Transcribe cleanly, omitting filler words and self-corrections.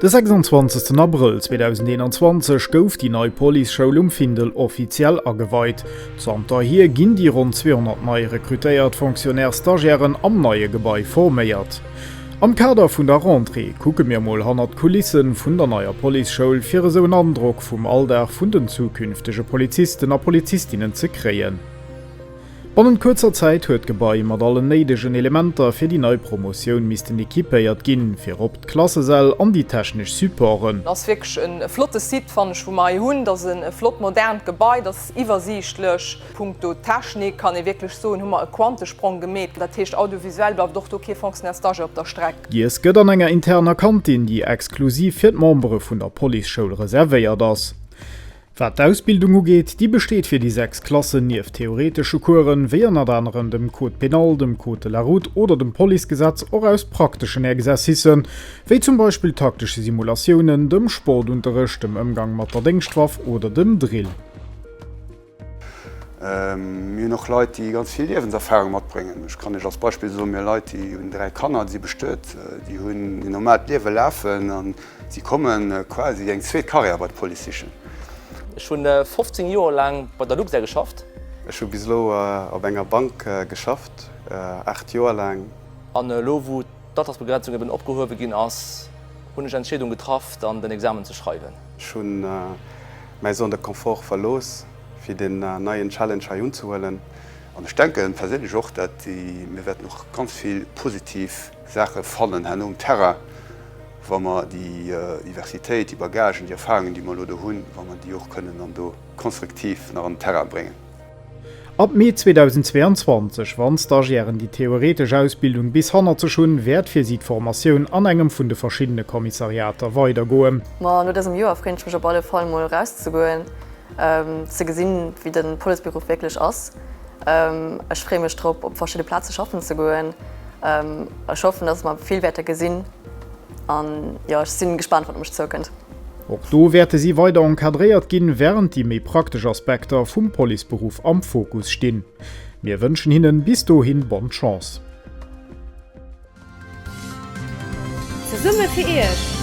De 26 Abrëll 2021 gouf déi nei Policeschoul um Findel offiziell ageweit. Zanterhier ginn déi ronn 200 nei rekrutéiert Fonctionnaires-Stagiairen am neie Gebai forméiert. Am Kader vun der Rentrée kucke mir mol hannert d'Kulisse vun der neier Policeschoul, fir esou en Androck vum Alldag vun den zukünftege Polizisten a Polizistinnen ze kréien. Bannent kuerzer Zäit huet d'Gebai mat allen néidegen Elementer fir déi nei Promotioun missten equipéiert ginn, virop d'Klassesäll an déi technesch Supporten. Ass wierklech e flotte Site, fannen ech, wou mer hei hunn. Dat ass e flott modernt Gebai, dat ass iwwersiichtlech. Punkto Technik kann ee wierklech soen, hu mer e Quantesprong gemeet. Dat heescht, audiovisuell bleift och do kee Fonctionnaire stagiaire op der Streck. Giess gëtt an enger interner Kantin, déi exklusiv fir d'Membere vun der Policeschoul reservéiert ass. Wat d'Ausbildung ugeet, déi besteet fir déi 6 Klassen nieft theoretesche Coursen, wéi ënnert anerem dem Code pénal, dem Code de la route oder dem Policegesetz, och aus prakteschen Exercicen, wéi zum Beispill taktesche Simulatiounen, dem Sportunterrecht, dem Ëmgang mat der Déngschtwaff oder dem Drill. Mir hunn och Leit, déi ganz vill Liewenserfarung matbréngen. Ech kann Iech als Beispill soen, mir hu Leit, déi hunn 3 Kanner, déi si bestuet, déi hunn en normaalt Liewe lafen a si komme quasi eng zweet Karriär bei d'Police sichen. Ech hunn 15 Joer laang bei der Luxair geschafft. Ech hu bis elo op enger Bank geschafft, 8 Joer laang. An elo wou d'Altersbegrenzung eben opgehuewe ginn ass, hunn ech Entscheedung getraff, dann den Examen ze schreiwen. Ech hunn mäi Zone de confort verlooss, fir deen neien Challenge hei unzehuelen. An ech denke perséinlech och, dat mir wäerten och ganz vill positiv Saache fannen herno um Terrain, wa mer déi Diversitéit, déi Bagagen, déi Erfahrungen, déi mer elo do hunn, wa mer déi och kënnen dann do konstruktiv nach an den Terrain bréngen. Ab Mee 2022, wann d'Stagiairen déi theoretesch Ausbildung bis hannert sech hunn, wäert fir si d'Formatioun an engem vun de verschiddene Kommissariater weidergoen. Ma no dësem Joer freen ech mech op alle Fall mol erauszegoen, ze gesinn wéi de Policeberuff wierklech ass. Ech free mech drop op verschidde Plaze schaffen ze goen. Ech hoffen dass mer vill wäerte gesinn an jo ech sinn gespaant wat op mech zoukënnt. Och do wäerte si weider encadréiert ginn, wärend déi méi praktesch Aspekter vum Policeberuff am Fokus stinn. Mir wënschen hinnen bis dohin bonne Chance. Zesumme fir Iech!